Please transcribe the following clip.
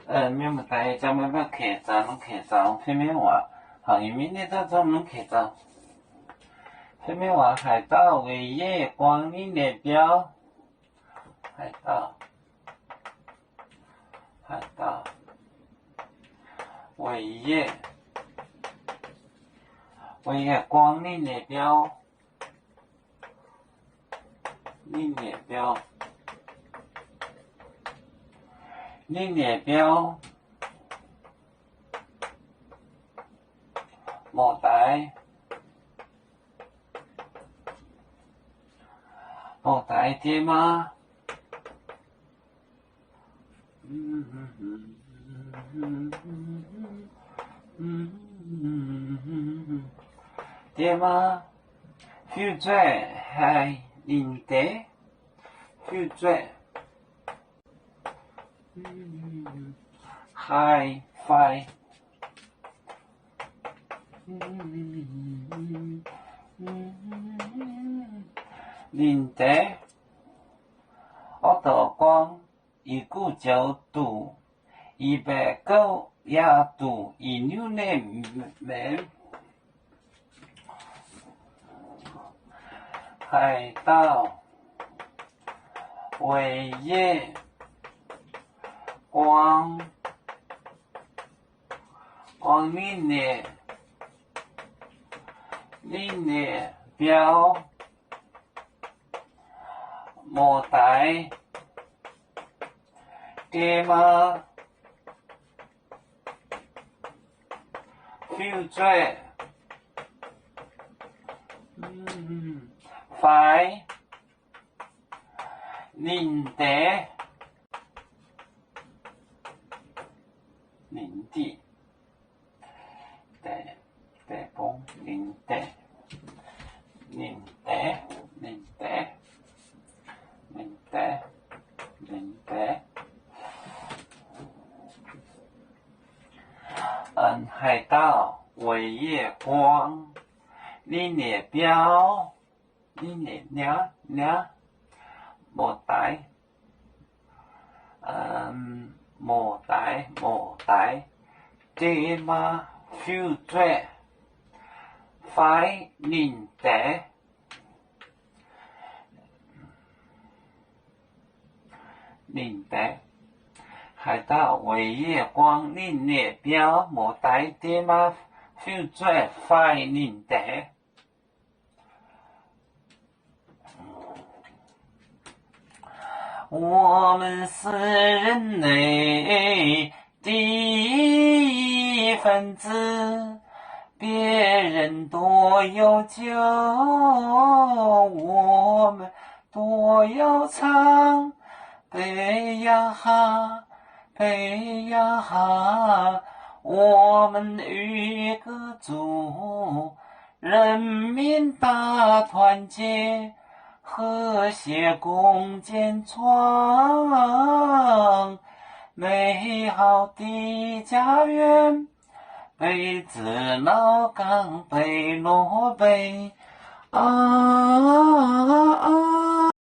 Mienh muoz-doic, jangx meih mbuo kec zaux, longc kec zaux fiev mengh waac. Haiz mingh ninh zorqv zorqv longc kec zaux. Fiev mengh waac, haaix dauh weic yie guangc ninh nyei biauv. Haaix dauh, haaix dauh weic yie, weic yie guangc ninh nyei biauv. Ninh nyei biauv, ninh nyei biauv, mouc daix, mouc daix diex maa. Diex maa, fiuv-zueih haih ninh deix, fiuv-zueih haih fai ninh deix. Orv dorh gorngv, ih guv joux duqv, ih baeqc gouv yaac duqv, ih niuv nemh mbenc. Haaix dauh weic yie guangc, guangc ninh nyei, ninh nyei biauv, mouc daix, diex maa, fiuv-zueih fai ninh deix, ninh diqv, deix, deix bung, ninh deix, ninh deix, ninh deix, ninh deix, ninh deix. Haaix dauh weic yie guangc ninh nyei biauv, ninh nyei niaa, niaa, mouc daix, mouc daix, mouc daix, diex maa, fiuv-zueih fai ninh deix, ninh deix. Haaix dauh weic yie guangc ninh nyei biauv, mouc daix, diex maa, fiuv-zueih fai ninh deix. 我们是人类的一份子，别人多有酒，我们多有唱。杯呀哈，杯呀哈，我们一个族，人民大团结， 和谐共建创美好的家园。杯子老港杯落杯，啊，啊，啊。